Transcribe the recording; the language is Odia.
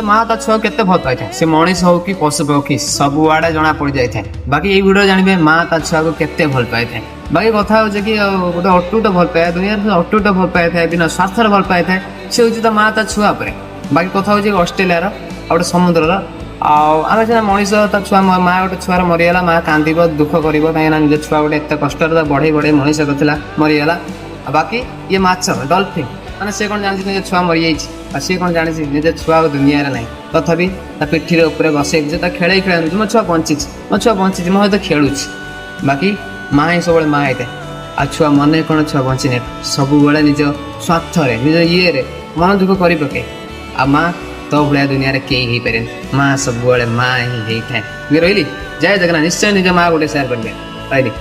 ମା ତା ଛୁଆକୁ କେତେ ଭଲ ପାଇଥାଏ, ସେ ମଣିଷ ହଉ କି ପଶୁ ପକ୍ଷୀ, ସବୁଆଡ଼େ ଜଣା ପଡ଼ିଯାଇଥାଏ। ବାକି ଏଇ ଭିଡ଼ିଓ ଜାଣିବେ ମା ତା ଛୁଆକୁ କେତେ ଭଲ ପାଇଥାଏ। ବାକି କଥା ହେଉଛି କି ଆଉ ଗୋଟେ ଅଟୁଟ ଭଲ ପାଇବା, ଦୁନିଆରେ ଅଟୁଟ ଭଲ ପାଇଥାଏ, ବିନା ସ୍ୱାର୍ଥରେ ଭଲ ପାଇଥାଏ, ସେ ହେଉଛି ତା ମା ତା ଛୁଆ ଉପରେ। ବାକି କଥା ହେଉଛି ଅଷ୍ଟ୍ରେଲିଆର ଆଉ ଗୋଟେ ସମୁଦ୍ରର। ଆଉ ଆମେ ସିନା ମଣିଷ, ତା ଛୁଆ, ମା ଗୋଟେ ଛୁଆର ମରିଗଲା, ମା କାନ୍ଦିବ, ଦୁଃଖ କରିବ, କାହିଁକିନା ନିଜ ଛୁଆ ଗୋଟେ ଏତେ କଷ୍ଟରେ ତା ବଢ଼େଇ ବଢ଼େଇ ମଣିଷ କରିଥିଲା, ମରିଗଲା। ଆଉ ବାକି ଇଏ ମାଛ ଡଲଫିନ୍ ମାନେ, ସେ କ'ଣ ଜାଣିଛି ନିଜ ଛୁଆ ମରିଯାଇଛି? ଆଉ ସିଏ କ'ଣ ଜାଣିଛି ନିଜ ଛୁଆ ଆଉ ଦୁନିଆରେ ନାହିଁ? ତଥାପି ତା ପିଠିରେ ଉପରେ ବସେଇକି ତା ଖେଳେଇ ଖେଳେଇ ଆଣୁଛି, ମୋ ଛୁଆ ବଞ୍ଚିଛି, ମୋ ଛୁଆ ବଞ୍ଚିଛି, ମୋ ସହିତ ଖେଳୁଛି। ବାକି ମା ହିଁ ସବୁବେଳେ ମା ହେଇଥାଏ। ଆଉ ଛୁଆ ମନେ କ'ଣ, ଛୁଆ ବଞ୍ଚିନି, ସବୁବେଳେ ନିଜ ସ୍ୱାର୍ଥରେ, ନିଜ ଇଏରେ ମନ ଦୁଃଖ କରି ପକାଏ। ଆଉ ମା ତୋ ଭଳିଆ ଦୁନିଆରେ କେହି ହେଇପାରେନି। ମା ସବୁବେଳେ ମା ହିଁ ହେଇଥାଏ। ମୁଁ ରହିଲି, ଜୟ ଜଗନ୍ନାଥ। ନିଶ୍ଚୟ ନିଜ ମା ଗୋଟେ ସେୟାର କରିବେ। ରହିଲି।